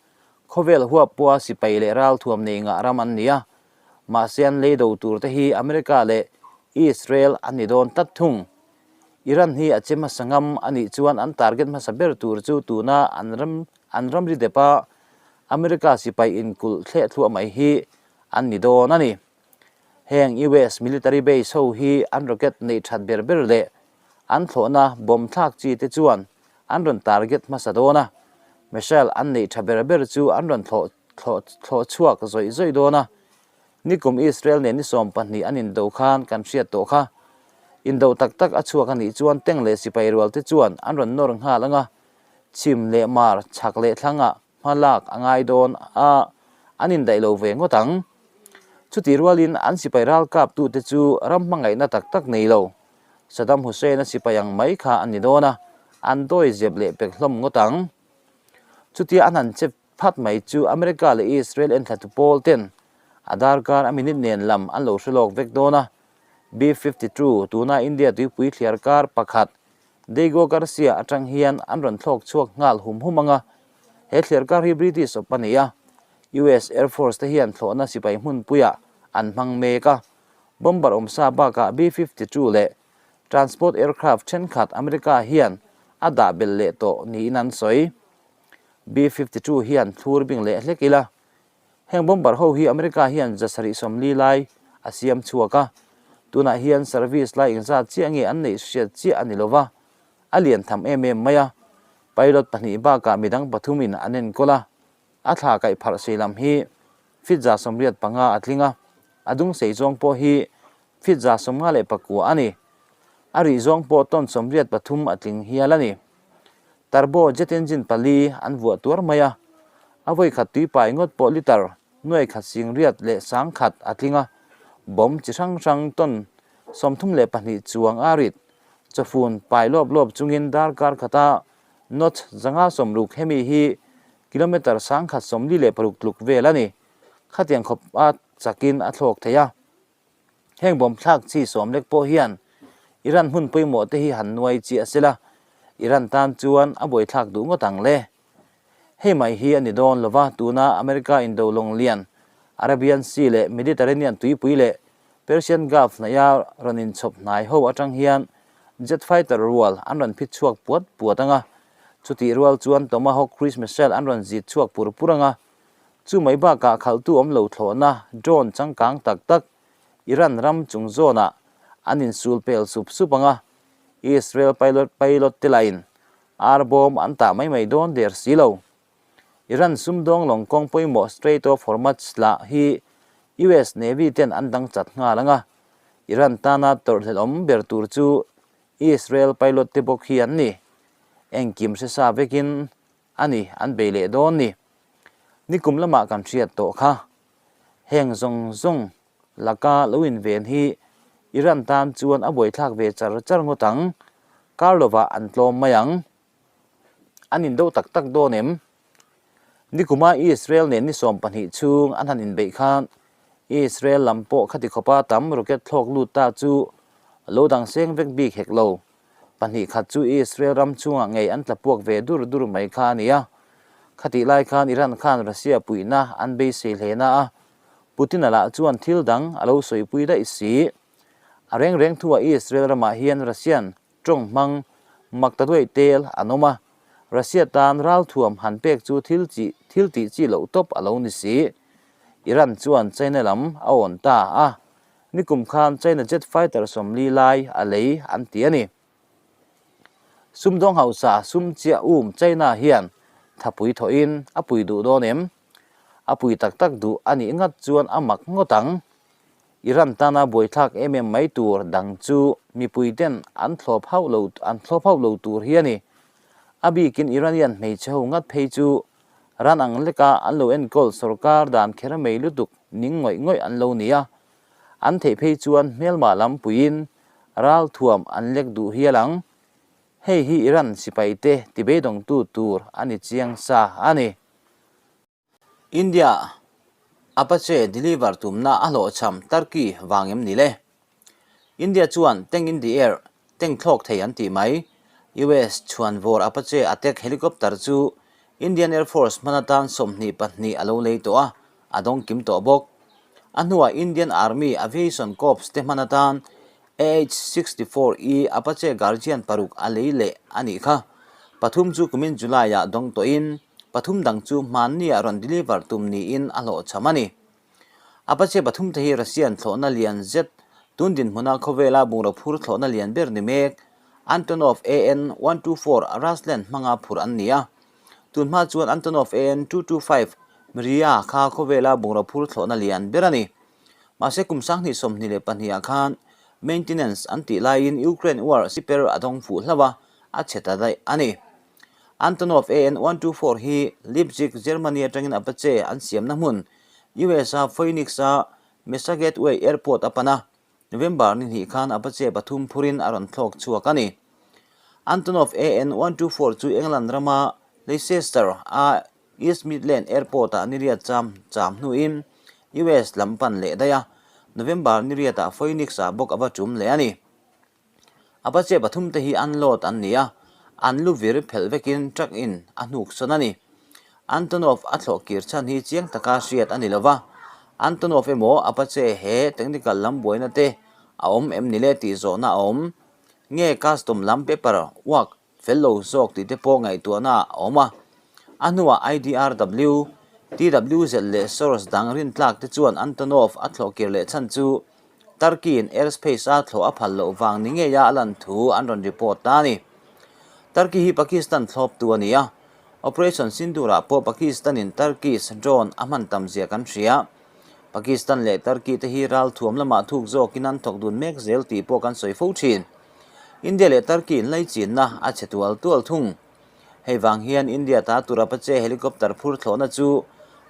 khawvel huap pawha sipai leh ralthuam nei ngah ram an ni a, mahse an lei do tur te hi America leh Israel an ni dawn tlat thung. Iran hi a che hmasa ngam a nih chuan an target hmasa ber tur chu tuna an ram an ramri depa America sipai inkulh thleh thluah mai hi an ni dawn a ni. Heng US military base ho hi an rocket neih that ber ber leh an thlawhna bomb thlak chi te chuan an rawn target hmasa dawn a, missile an neih tha ber ber chu an rawn thlawh thlawh thlawh chhuak zawih zawih dawn a. Nikum Israel nen ni 12 an indo khan kan hriat tawh kha. Indo tak tak a chhuak a nih chuan tank leh sipai rual te chuan an rawn nawr nghal ang a, chhim leh mar chhak leh thlangah hma lak a ngai dawn a, an indaih lo ve ngawt ang. Chutih rualin an sipai ralkap tute chu ram hmangaihna tak tak nei lo. Saddam Hussein-a sipai ang mai kha an ni dawn a, an dawi zep leh pek hlawm ngawt ang. Chutia an han che phat mai chu America leh Israel enthlatu pawl ten a darkar a minute nen lam an lo hre lawk vek dawn a. B-52 tuna India tuipui thliar kar pakhat Diego Garcia atang hian an rawn thlawk chhuak nghal hum hum ang a, he thliar kar hi British awp a ni a, US Air Force te hian thlawhna sipai hmunpuiah an hmang mek a, bomber awmsa bakah B-52 leh transport aircraft thenkhat America hian a dah belh leh tawh niin an sawi. B-52 hian thlur bing leh hlek ila, heng bomber ho hi America hian 740 lai a siam chhuak a, tunah hian service lai engzat chiah nge an neih hriat chiah a ni lova, a lian tham em em mai a, pilot pahnih bakah midang pathumin an enkawl a. A thla kaih pharh sei lam hi feet 85 a tling a, a dung sei zawng pawh hi feet 59 a ni. A rih zawng pawh ton 83 a tling hial a ni. Turbo jet engine pali an vuah tuar mai a, a vawi khat tui pai ngawt pawh litre nuai khat sing riat leh sang khat a tling a, bomb chi hrang hrang ton 32 chuang a rit chawfun pai lawp lawp chungin darkar khata Knots 560 hemi hi kilometre 146 tluk vel a ni. Khatiang khawp a chakin a thlawk thei a. Heng bawm thlak chi sawm lek pawh hian Iran hmun pawimawh te hi han nuai chiah se la, Iran tan chuan a buaithlak duh ngawt ang le. Hei mai hi a ni dawn lova tuna America indo lawng lian Arabian Sea leh Mediterranean tuipui leh Persian Gulf hnaia rawn inchhawp hnai ho atang hian jet fighter rual an rawn phit chhuak puat puat ang a, chutih rual chuan Tomahawk cruise missile an rawn zit chhuak pur pur ang a, chu mai bakah khalhtu awm lo thlawhna drone changkang tak tak Iran ram chung zawnah an insul pel sup sup ang a, Israel pilot pilot te lahin ar bawm an tah mai mai dawn der si lo. Iran sumdawng lawng kawng pawimawh Strait of Hormuz lah hi US Navy ten an dang chat nghal ang a, Iran tana tawrhhlelhawm ber tur chu Israel pilot te bawk hi an ni. Engkim hre sa vekin a ni an bei leh dawn ni. Nikum lamah kan hriat tawh kha. Heng zawng zawng laka lo inven hi Iran tan chuan a buaithlak ve char char ngawt ang. Kar lovah an tlawm mai ang. An indo tak tak dawn em? Nikuma Israel nen ni 12 chhung an han inbeih khan Israel lam pawh khati khawpa tam rocket thlawk lut ta chu lo dang seng vek bik hek lo. Pahnih khat chu Israel ram chungah ngei an tla puak ve dur dur mai kha a ni a. Khatih lai khan Iran khan Russia puihna an beisei hle na a, Putin-a lah chuan thil dang a lo sawipui daih si. A reng reng thuah Israel ramah hian Russian tawng hmang mak ta duaih tel an awm a, Russia tan ralthuam han pek chu thil chi thil tih chi loh tawp a lo ni si. Iran chuan China lam a awn ta a, Nikum khan China jet fighter 40 lai a lei an ti a ni. Sumdawng hausa sum chiah um China hian thapui thawhin a pui duh dawn em? A pui tak tak duh a nih ngat chuan a mak ngawt ang. Iran tana buaithlak em em mai tur dang chu mipui ten an thlawp hauh lo an thlawp hauh lo tur hi a ni. A bikin Iranian hmeichhe ho ngat phei chu ran ang leka an lo enkawl sorkar dan kher mai lutuk ning ngawih ngawih an lo ni a, an theih phei chuan hmelmah lam puiin ral thuam an lek duh hial ang. Hei hi Iran sipaite tibeidawngtu tur a ni chiang sa a ni. India Apache deliver tumna a hlawhchham Turkey vang em ni le? India chuan tank in the air, tank thlawk thei an tih mai. US chhuanvawr Apache attack helicopter chu Indian Air Force hman atan 22 a lo lei tawh a, a dawng kim tawh bawk. A hnuah Indian Army Aviation Corps te hman atan AH-64E Apache Guardian paruk a lei leh a nih kha. Pathum chu kumin July-ah dawng tawhin pathum dang chu hmannia rawn deliver tum niin a hlawhchham a ni. Apache pathum te hi Russian thlawhna lian zet tun dinhmuna khawvela bungraw phur thlawhna lian ber ni mek Antonov AN-124 Ruslan hmanga phur an ni a. Tun hma chuan Antonov AN-225 Mriya kha khawvela bungraw phur thlawhna lian ber a ni. Mahse kum 2022 ah khan maintenance an tih laiin Ukraine war siper a dawng fuh hlauh a, a chhe ta daih a ni. Antonov AN-124 hi Leipzig, Germany atangin Apache an siamna hmun US-a Phoenix-a Mesa Gateway Airport a pan a, November ni hnih khan Apache pathum phurin a rawn thlawk chhuak a ni. Antonov AN-124 chu England rama Leicester-a East Midland Airport-ah ni riat cham cham hnuin US lam pan leh daih a, November ni riatah Phoenix-ah bawk a va tum leh a ni. Apache pathum te hi unload an ni a, an lu vir phelh vekin truck in a hnuk sawn a ni. Antonov a thlawh kir chhan hi chiang taka hriat a ni lo va, Antonov emaw Apache he technical lam buaina te a awm em ni le tih zawhna a awm. Nge custom lam paper work fel lo zawk tih te pawh ngaihtuahna a awm a. A hnuah IDRW, TWZ leh source dang rintlak te chuan Antonov a thlawh kir leh chhan chu Turkey-in airspace-a thlawh a phal loh vang ni ngeia a lan thu an rawn report ta a ni. Turkey hi Pakistan thlawptu a ni a, Operation Sindoor-ah pawh Pakistan-in Turkish drone a hman tam zia kan hria. Pakistan leh Turkey te hi ralthuam lamah thuk zawkin an thawk dun mek zel tih pawh kan sawi fo thin. India leh Turkey in laichinna a chhe tual tual thung. Hei vang hian India ta tur Apache helicopter phur thlawhna chu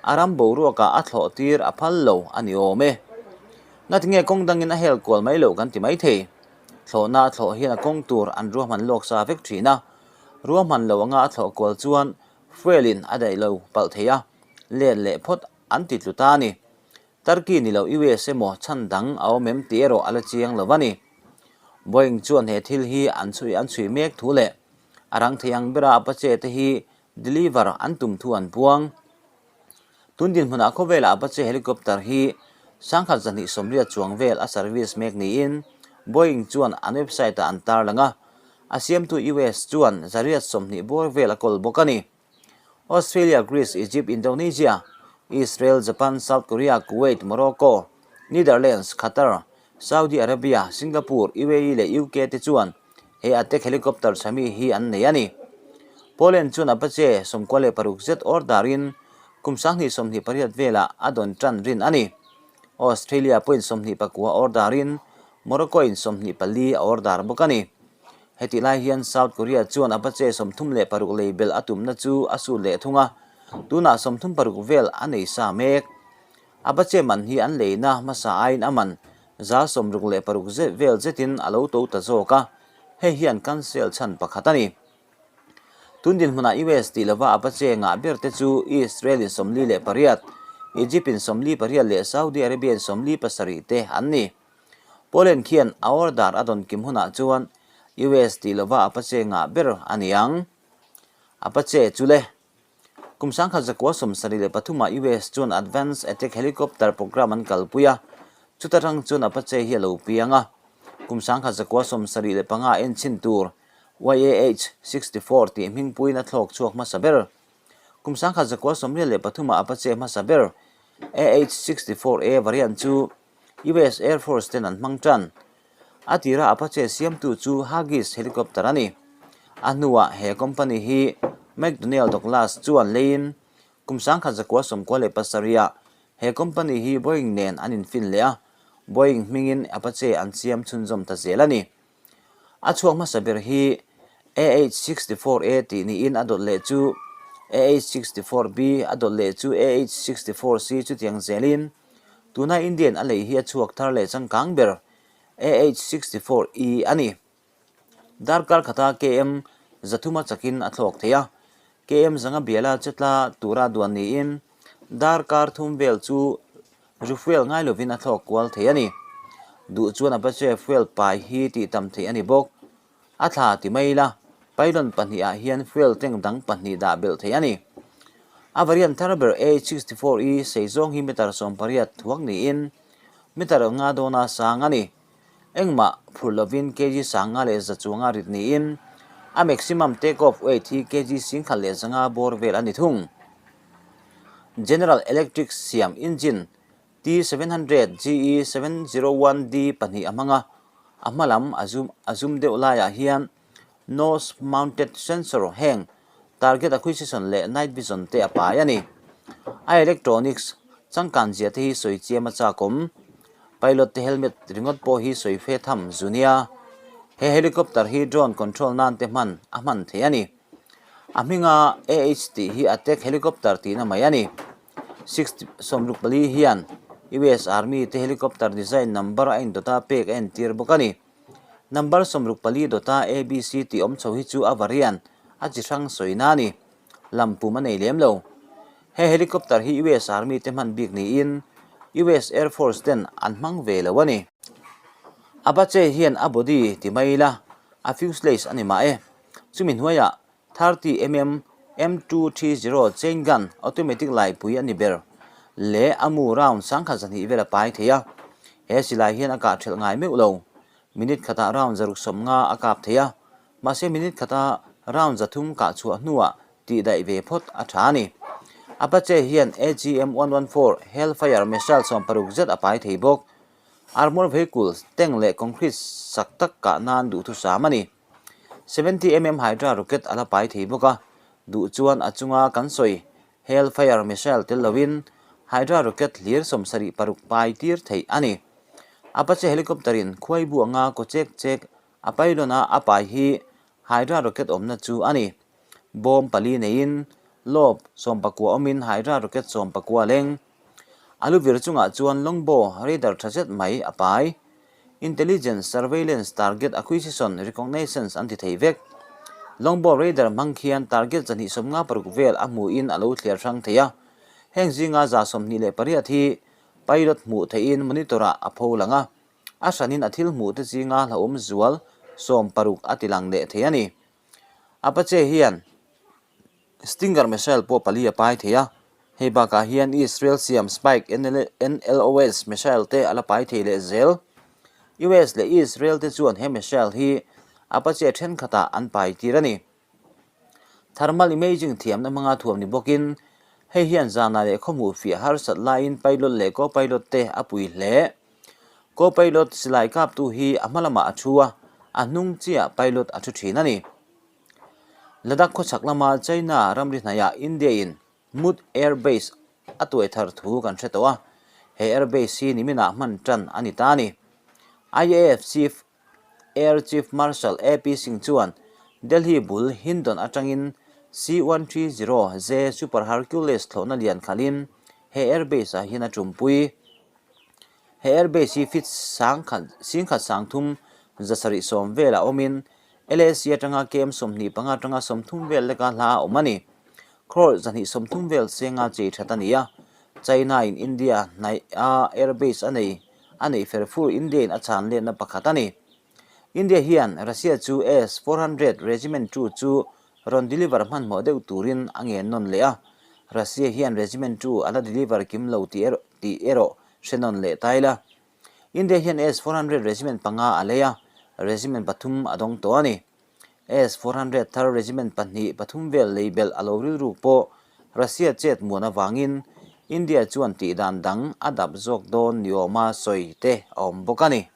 a ram boruakah a thlawh tir a phal lo a ni awm e. Ngatinge kawng dangin a hel kual mai loh kan ti mai thei. Thlawhna a thlawh hian a kawng tur an ruahman lawk sa vek thin a. Ruahman lo anga a thlawh kual chuan fuel in a daih lo palh thei a, let leh phawt an ti tlu ta a ni. Turkey ni lo US emaw chhan dang a awm em tih erawh a la chiang lo a ni. Boeing chuan he thil hi an chhui an chhui mek thu leh a rang thei ang bera Apache te hi deliver an tum thu an puang. Tun dinhmunah khawvelah Apache helicopter hi 1280 chuang vel a service mek niin Boeing chuan an website ah an tarlang a, a siamtu US chuan 120 bawr vel a kawl bawk a ni. Australia, Greece, Egypt, Indonesia, Israel, Japan, South Korea, Kuwait, Morocco, Netherlands, Qatar, Saudi Arabia, Singapore, UAE leh UK te chuan he attack helicopter chhami hi an nei a ni. Poland chuan Apache 96 zet order-in kum 2028 velah a dawn tan rin a ni. Australia pawhin 29 order-in Morocco-in 24 a order bawk a ni. Hetih lai hian South Korea chuan Apache 36 lei belh a tumna chu a sut leh thung a, tunah 36 vel a nei sa mek. Apache man hi an leina hmasa aiin a man 66 zet vel zetin a lo to ta zawk a, hei hian cancel chhan pakhat a ni. Tun dinhmunah US tih lova Apache ngah ber te chu Israel in 48, Egypt in 48 leh Saudi Arabia in 47 te an ni. Poland khian a order a dawn kim hunah chuan US tih lova Apache ngah ber a ni ang. Apache chu le. Kum 1973 ah US chuan Advanced Attack Helicopter Program an kalpui a, chuta tang chuan Apache hi a lo piang a. Kum 1975 en chhin tur YAH 64 tih hmingpuiin a thlawk chhuak hmasa ber. Kum 1983 ah Apache hmasa ber AH 64 A variant chu US Air Force ten an hmang tan. A tira Apache siamtu chu Huggies Helicopter a ni. A hnuah he company hi McDonnell Douglas chuan leiin kum 1997 ah he company hi Boeing nen an infin leh a, Boeing hmingin Apache an siam chhunzawm ta zel a ni. A chhuak hmasa ber hi AH-64A tih niin a dawt leh chu AH-64B, a dawt leh chu AH-64C chutiang zelin tuna Indian a lei hi a chhuak thar leh changkang ber AH-64E a ni. Darkar khata KM zathuma chakin a thlawk thei a, KM zanga biala chetla tura duan niin darkar thum vel chu Zu fuel ngai lovin a thlawk kual thei a ni. Duh chuan Apache fuel pai hi tih tam theih a ni bawk. A thla ti mai ila, pylon pahnihah hian fuel tank dang pahnih dah belh theih a ni. A variant thar ber A64E sei zawng hi meter 18 thuak niin meter nga dawna sang a ni. Engmah phurh lovin kg sanga leh za chuanga rit niin a maximum take off weight hi kg 1100 bawr vel a ni thung. General Electric siam engine T 700 GE 701D pahnih a hmang a, a hma lam a zum a zum deuh laiah hian nose mounted sensor heng target acquisition leh night vision te a pai a ni. A electronics changkan zia te hi sawi chiam a chak awm. Pilot te helmet ringawt pawh hi sawi fe tham zu nia. He helicopter hi drone control nan te hman a hman theih a ni. A hminga AH tih hi attack helicopter tihna mai a ni. 64 hian US Army te helicopter design number a indawta pek a entir bawk a ni. Number 64 dawta ABC tih awm chho hi chu a variant a chi hrang sawina a ni. Lam pum a nei lem lo. He helicopter hi US Army te hman bik niin US Air Force ten an hmang ve lo a ni. Apache hian a body ti mai ila a fuselage a ni mah e. Chumi hnuaiah 30 mm M230 chain gun automatic laipui a ni ber leh a mu round 1200 vel a pai thei a. He silai hian a kah thelh ngai meuh lo. Minute khatah round 650 a kap thei a, mahse minute khata round 300 kah chhuah hnuah tih daih ve phawt a tha a ni. Apache hian AGM-114 Hellfire missile 60 zet a pai thei bawk. Armour vehicles, tank leh concrete sak tak kah nan duhthusam a ni. 70 mm Hydra rocket a la pai thei bawk a, duh chuan a chunga kan sawi Hellfire missile tel loin Hydra rocket hlir 76 pai tir theih a ni. Apache helicopter in khuai bu anga kaw chek chek a pylon a a pai hi Hydra rocket awmna chu a ni. Bawm pali neiin lobe 19 awmin Hydra rocket 19 leng. A lu vir chungah chuan longbow radar tha zet mai a pai. Intelligence, Surveillance, Target Acquisition, Reconnaissance an ti thei vek. Longbow radar hmang khian target 256 vel a hmuhin a lo thliar hrang thei a. Heng zinga 28 hi pilot hmuh theihin monitor ah a pho lang a. A hranin a thil hmuh te zinga hlauhawm zual 60 a ti lang leh thei a ni. Apache hian Stinger missile pawh pali a pai thei a, hei bakah hian Israel siam Spike NLOS missile te a la pai thei leh zel. US leh Israel te chuan he missile hi Apache thenkhatah an pai tir a ni. Thermal imaging thiamna hmanga thuam ni bawkin hei hian zanah leh khawhmuh fiah harsat laiin pilot leh co-pilot te a pui hle. Co-pilot silai kaptu hi a hma lamah a thu a, a hnung chiah pilot a thu thin a ni. Ladakh khawchhak lama China ramri hnaiah India-in Mut Air Base a tuai thar thu kan hre tawh a, he air base hi niminah hman tan a ni ta a ni. IAF Chief Air Chief Marshal AP Singh chuan Delhi bul Hindon atangin C-130J Super Hercules thlawhna lian khalhin he air base ah hian a tumpui. He air base hi feet 1770 velah awmin LAC atanga KM 25 atanga 30 vel leka hla a awm a ni. Crore 230 vel senga chei that a ni a, China in India hnaih a airbase a nei a neih fer fur India in a chhan letna pakhat a ni. India hian Russia chu S 400 Regiment 2 chu rawn deliver hmanhmawh deuh turin a ngen nawn leh a, Russia hian Regiment 2 a la deliver kim lo tih erawh hre nawn leh ta ila. India hian S 400 Regiment panga a lei a, Regiment pathum a dawng tawh a ni. S 400 thar Regiment pahnih pathum vel lei belh a lo rilruk pawh Russia chet muan avangin India chuan tihdan dang a dap zawk dawn ni awma sawi te a awm bawk a ni.